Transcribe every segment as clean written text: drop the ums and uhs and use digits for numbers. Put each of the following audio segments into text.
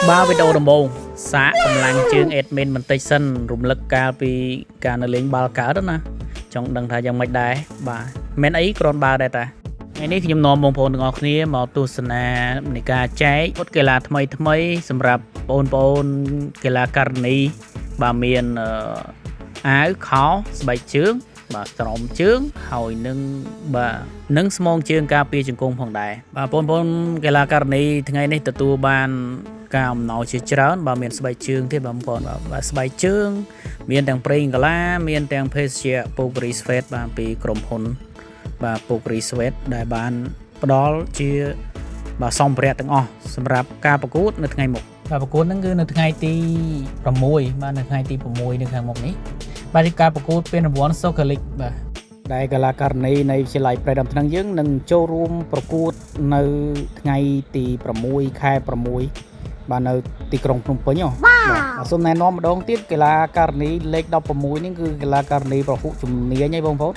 បាទវីដេអូដំបូងសាកកម្លាំងជើង admin បន្តិចសិនរំលឹកកាលពីការនៅលេងបាល់កើតណាចង់ដឹងថាយ៉ាងម៉េចដែរបាទមិនអីគ្រាន់បើដែរតាថ្ងៃនេះខ្ញុំនាំបងប្អូនទាំងអស់គ្នាមកទស្សនានៃការចែកឧបកីឡាថ្មីថ្មីសម្រាប់បងប្អូនកីឡាករនីបាទមានអាវខោស្បែកជើងបាទស្រោមជើងហើយនឹងបាទនឹងស្មងជើងការពារជង្គង់ផងដែរបាទបងប្អូនកីឡាករនីថ្ងៃនេះទទួលបានការអំណោយជាច្រើនបាទមានស្បែកជើងទៀតបងប្អូនបាទស្បែកជើង មានទាំងប្រេងកាឡាមានទាំងភេសជ្ជៈPocari Sweat បាទពីក្រុមហ៊ុនបាទ Pocari Sweat ដែលបានផ្ដល់ជាបាទសម្ភារៈទាំងអស់សម្រាប់ការប្រកួតនៅថ្ងៃមុខបាទប្រកួតហ្នឹងគឺនៅថ្ងៃទី6បាទនៅថ្ងៃទី6នៅខាងមុខនេះបាទជាការប្រកួតពានរង្វាន់ Soccer League បាទដែលកីឡាករនីនៃវិទ្យាល័យព្រៃដើមថ្នឹងយើងនឹងចូលរួមប្រកួតនៅថ្ងៃទី6ខែ6បាទនៅទីក្រុងភ្នំពេញហ៎បាទសូមណែនាំម្ដងទៀតកីឡាករនីលេខ16នេះគឺកីឡាករនីប្រហុជំនាញហីបងប្អូន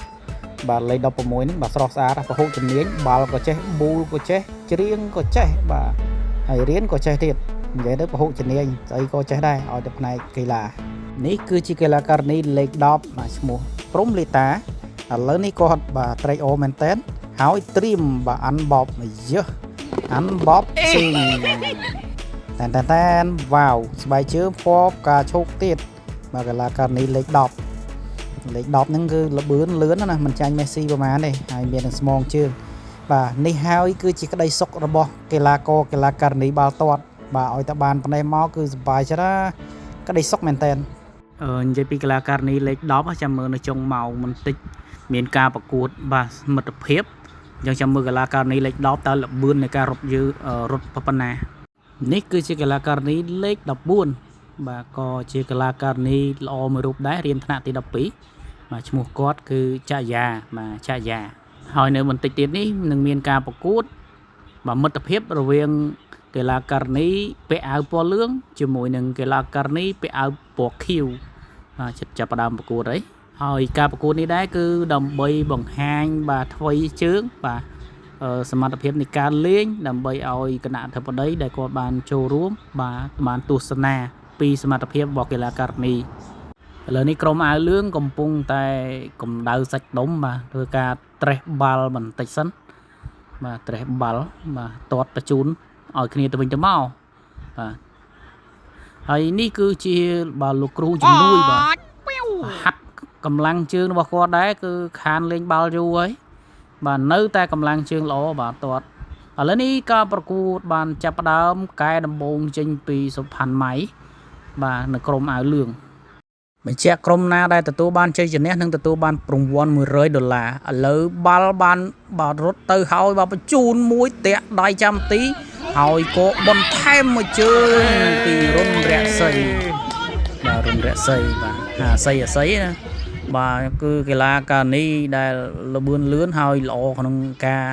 បាទលេខ16នេះបាទស្រស់ស្អាតប្រហុជំនាញបាល់ក៏ចេះប៊ូលក៏ចេះច្រៀងក៏ចេះបាទហើយរៀនក៏ចេះទៀតនិយាយទៅប្រហុជំនាញស្អីក៏ចេះដែរឲ្យតែផ្នែកកីឡានេះគឺជាកីឡាករនីលេខ10បាទឈ្មោះព្រំលីតាឥឡូវនេះគាត់បាទត្រេកអរមែនតើហើយត្រៀមបាទអាន់បបយើអាន់បបស៊ីង តែនតែនតែនវ៉ាវស្បែកជើងពណ៌ផ្កាឈូកទៀតបាទកីឡាករនេះលេខ10លេខ10ហ្នឹងគឺលបឿនលឿនណាស់មិនចាញ់មេស៊ីប្រហែលទេហើយមាននឹងស្មងជើងបាទនេះហើយគឺជាក្តីសុខរបស់កីឡាករកីឡាករនីបាល់ទាត់បាទឲ្យតែបានប៉ុណ្ណេះមកគឺសប្បាយច្រើនក្តីសុខមែនតើអឺនិយាយពីកីឡាករនីលេខ10ចាំមើលនៅចុងម៉ោងបន្តិចមានការប្រកួតបាទមិត្តភាពអញ្ចឹងចាំមើលកីឡាករនីលេខ10តើលបឿននៃការរត់យឺរត់ប៉ុណ្ណា នេះគឺជាកីឡាករនីលេខ14បាទក៏ជាកីឡាករនីល្អមួយរូបដែររៀនថ្នាក់ទី12បាទឈ្មោះគាត់គឺចយាបាទចយាហើយនៅបន្តិចទៀតនេះនឹងមានការប្រកួតបាទមិត្តភាពរវាងកីឡាករនីពាក់អាវពណ៌លឿងជាមួយនឹងកីឡាករនីពាក់អាវពណ៌ខៀវបាទចិត្តចាប់ផ្ដើមប្រកួតហើយហើយការប្រកួតនេះដែរគឺដើម្បីបង្ហាញបាទថ្វីជើងបាទ សមត្ថភាពនៃការលេងដើម្បីឲ្យគណៈអធិបតីដែលគាត់បានចូលរួមបាទបានទស្សនាពីសមត្ថភាពរបស់កីឡាករនីឥឡូវនេះក្រុមអាវលឿងកំពុងតែកម្ដៅសាច់ដុំបាទធ្វើការត្រេះបាល់បន្តិចសិនបាទត្រេះបាល់បាទទាត់បញ្ជូនឲ្យគ្នាទៅវិញទៅមកបាទហើយនេះគឺជាបាទលោកគ្រូជំនួយបាទហាត់កម្លាំងជើងរបស់គាត់ដែរគឺខានលេងបាល់យូរហើយ បាទនៅតែកម្លាំងជើងល្អបាទទាត់ឥឡូវនេះការប្រកួតបានចាប់ផ្ដើមកែដំបងចេញពីសុផាន់ម៉ៃបាទនៅក្រុមអាវលឿងបញ្ជាក់ក្រុមណាដែលទទួលបានជ័យជំនះនឹងទទួលបានរង្វាន់100ដុល្លារឥឡូវបាល់បានបាទរត់ទៅហើយបាទបញ្ជូនមួយតាក់ដៃចាំទីហើយក៏បន្ថែមមួយជើងពីរុនរក្សីបាទរុនរក្សីបាទអាស័យអាស័យណា បាទគឺកីឡាកានីដែលលបឿនលឿនហើយល្អក្នុងការ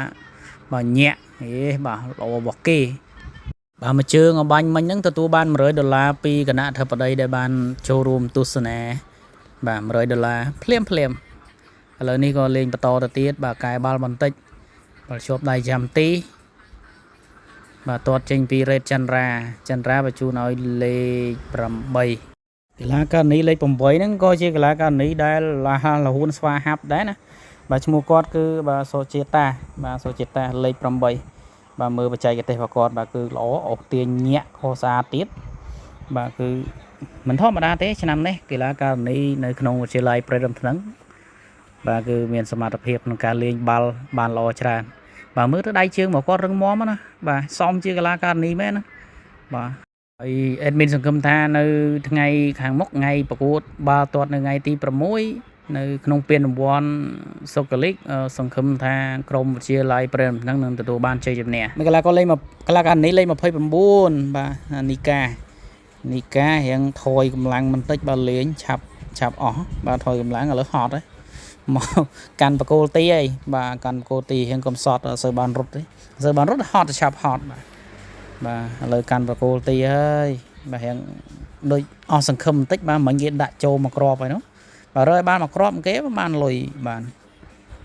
បាទញាក់ហេបាទល្អរបស់គេបាទមួយជើងអបាញ់មិញហ្នឹងទទួលបាន100ដុល្លារពីគណៈអធិបតីដែលបានចូលរួមទស្សនាបាទ100ដុល្លារភ្លាមភ្លាមឥឡូវនេះក៏លេងបន្តទៅទៀតបាទកែបាល់បន្តិចបាល់ជាប់ដៃចាំទីបាទទាត់ចេញពីរ៉េតចន្ទរាចន្ទរាបញ្ជូនឲ្យលេខ8 កីឡាករនីលេខ8ហ្នឹងក៏ជាកីឡាករនីដែលឡាលហួនស្វាហាប់ដែរណាបាទឈ្មោះគាត់គឺបាទសូជាតាបាទសូជាតាលេខ8បាទមើលបច្ចេកទេសរបស់គាត់បាទគឺល្អអូសទាញញាក់ខស្អាតទៀតបាទគឺមិនធម្មតាទេឆ្នាំនេះកីឡាករនីនៅក្នុងវិទ្យាល័យព្រៃរំថ្នឹងបាទគឺមានសមត្ថភាពក្នុងការលេងបាល់បានល្អច្រើនបាទមើលទៅដៃជើងរបស់គាត់រឹងមាំណាបាទសមជាកីឡាករនីមែនណាបាទ ហើយ admin សង្ឃឹមថានៅថ្ងៃខាងមុខថ្ងៃប្រកួតបាល់ទាត់នៅថ្ងៃទី6នៅក្នុងពានរង្វាន់ Soccer League សង្ឃឹមថាក្រុមវិទ្យាល័យព្រែមនឹងនឹងទទួលបានជ័យជំនះមួយកីឡាករលេខមកកីឡាករនេះលេខ29បាទនីកានីការៀងថយកម្លាំងបន្តិចបាទលេងឆាប់ឆាប់អស់បាទថយកម្លាំងឥឡូវហត់ហើយមកកាន់បកគោលទីហើយបាទកាន់បកគោលទីរៀងកំសត់អត់សូវបានរត់ទេអត់សូវបានរត់ហត់ឆាប់ហត់បាទ បាទឥឡូវកាន់ប្រគោលទីហើយបាទរៀងដូចអស់សង្ឃឹមបន្តិចបាទមិញគេដាក់ចូលមកគ្រាប់ហើយនោះបាទរើឲ្យបានមកគ្រាប់គេបានលុយបាន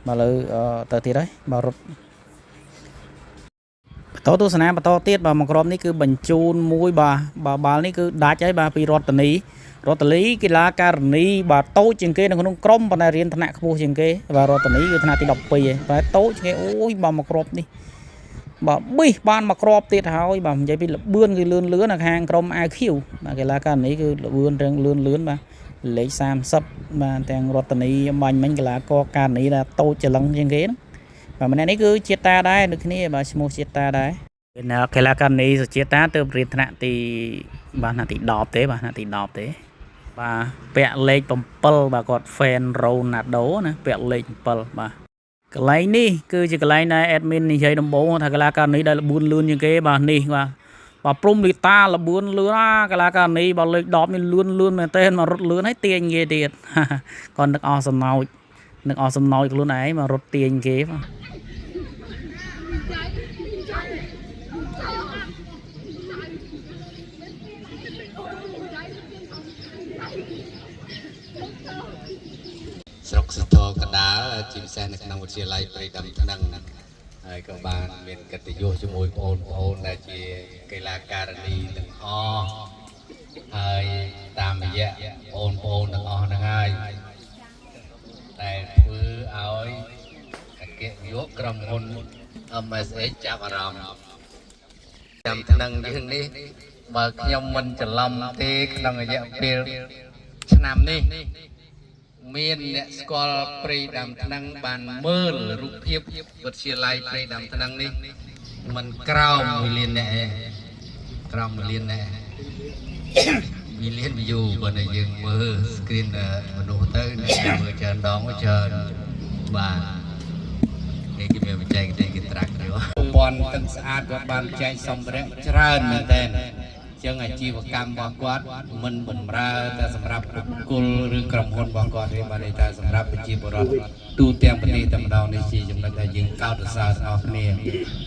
បាទឥឡូវទៅទៀតហើយបាទរត់ បន្តទស្សនាបន្តទៀតបាទមកក្រុមនេះគឺបញ្ជូនមួយបាទបាទបាល់នេះគឺដាច់ហើយបាទពីរតនីរតលីកីឡាការនីបាទតូចជាងគេនៅក្នុងក្រុមប៉ុន្តែរៀនថ្នាក់ខ្ពស់ជាងគេបាទរតនីគឺថ្នាក់ទី12ឯងតែតូចជាងគេអូយបាទមកគ្រាប់នេះបាទប៊ីសបានមកគ្រាប់ទៀតហើយបាទនិយាយពីលបឿនគឺលឿនលឿននៅខាងក្រុម IQ បាទកីឡាការនីគឺលបឿនរឿងលឿនលឿនបាទលេខ30បាទទាំងរតនីបាញ់មិញកីឡាករការនីដែលតូចច្រឡឹងជាងគេណាបាទម្នាក់នេះគឺជាតាដែរដូចគ្នាបាទឈ្មោះជាតាដែរ កីឡាករនីសុជាតាទើបរៀនថ្នាក់ទីបាទថ្នាក់ទី10ទេបាទថ្នាក់ទី10ទេបាទពាក់លេខ7បាទគាត់ fan Ronaldo ណាពាក់លេខ7បាទកន្លែងនេះគឺជាកន្លែងដែល admin និយាយដំបូងថាកីឡាករនេះដែលល្បឿនលឿនជាងគេបាទនេះបាទបាទព្រំលីតាល្បឿនលឿនអាកីឡាករនេះបាទលេខ10នេះលឿនលឿនមែនទែនមករត់លឿនហើយទាញគេទៀត គាត់នឹកអស់សំណោចនឹកអស់សំណោចខ្លួនឯងមករត់ទាញគេបាទ ស្រុកសទ្ធកដាលជាពិសេសនៅក្នុងវិទ្យាល័យព្រៃដំថ្នឹងហើយក៏បានមានកិត្តិយសជាមួយបងប្អូនដែលជាកីឡាការិនីទាំងអស់ហើយតាមរយៈបងប្អូនទាំងអស់ហ្នឹងហើយដែលធ្វើឲ្យអគ្គនាយកក្រុមហ៊ុន MSH ចាប់អារម្មណ៍ចាំថ្នឹងយើងនេះបើខ្ញុំមិនច្រឡំទេក្នុងរយៈពេលឆ្នាំនេះ មានអ្នកស្គាល់ព្រៃដើមថ្នាំងបានមើលរូបភាពវិទ្យាល័យព្រៃដើមថ្នាំងនេះมันក្រោម1លានអ្នកឯងក្រោម1លានអ្នក1លាន view បើតែយើងមើល screen មនុស្សទៅអ្នកមើលច្រើនដងច្រើនបាទគេគេមានបច្ចេកទេសគេត្រាក់យកប្រព័ន្ធទឹកស្អាតគាត់បានចែកសម្ភារៈច្រើនមែនតើចឹងអាជីវកម្មរបស់គាត់មិនបំរើតែសម្រាប់បុគ្គលឬក្រុមហ៊ុនរបស់គាត់ទេបាទន័យថាសម្រាប់ប្រជាពលរដ្ឋទូទាំងប្រទេសតែម្ដងនេះជាចំណុចដែលយើងកោតសរសើរទាំងអស់គ្នា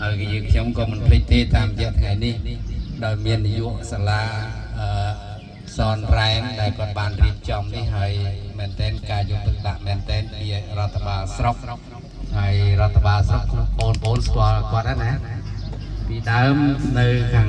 ហើយយើងខ្ញុំក៏មិនភ្លេចទេតាមរយៈថ្ងៃនេះដោយមាននាយកសាលាអឺសនរ៉ែនដែលគាត់បានរៀបចំនេះហើយមែនទែនការយកទឹកដាក់មែនទែនពីរដ្ឋបាលស្រុកហើយរដ្ឋបាលស្រុកបងប្អូនស្គាល់គាត់ណាពីដើមនៅខាង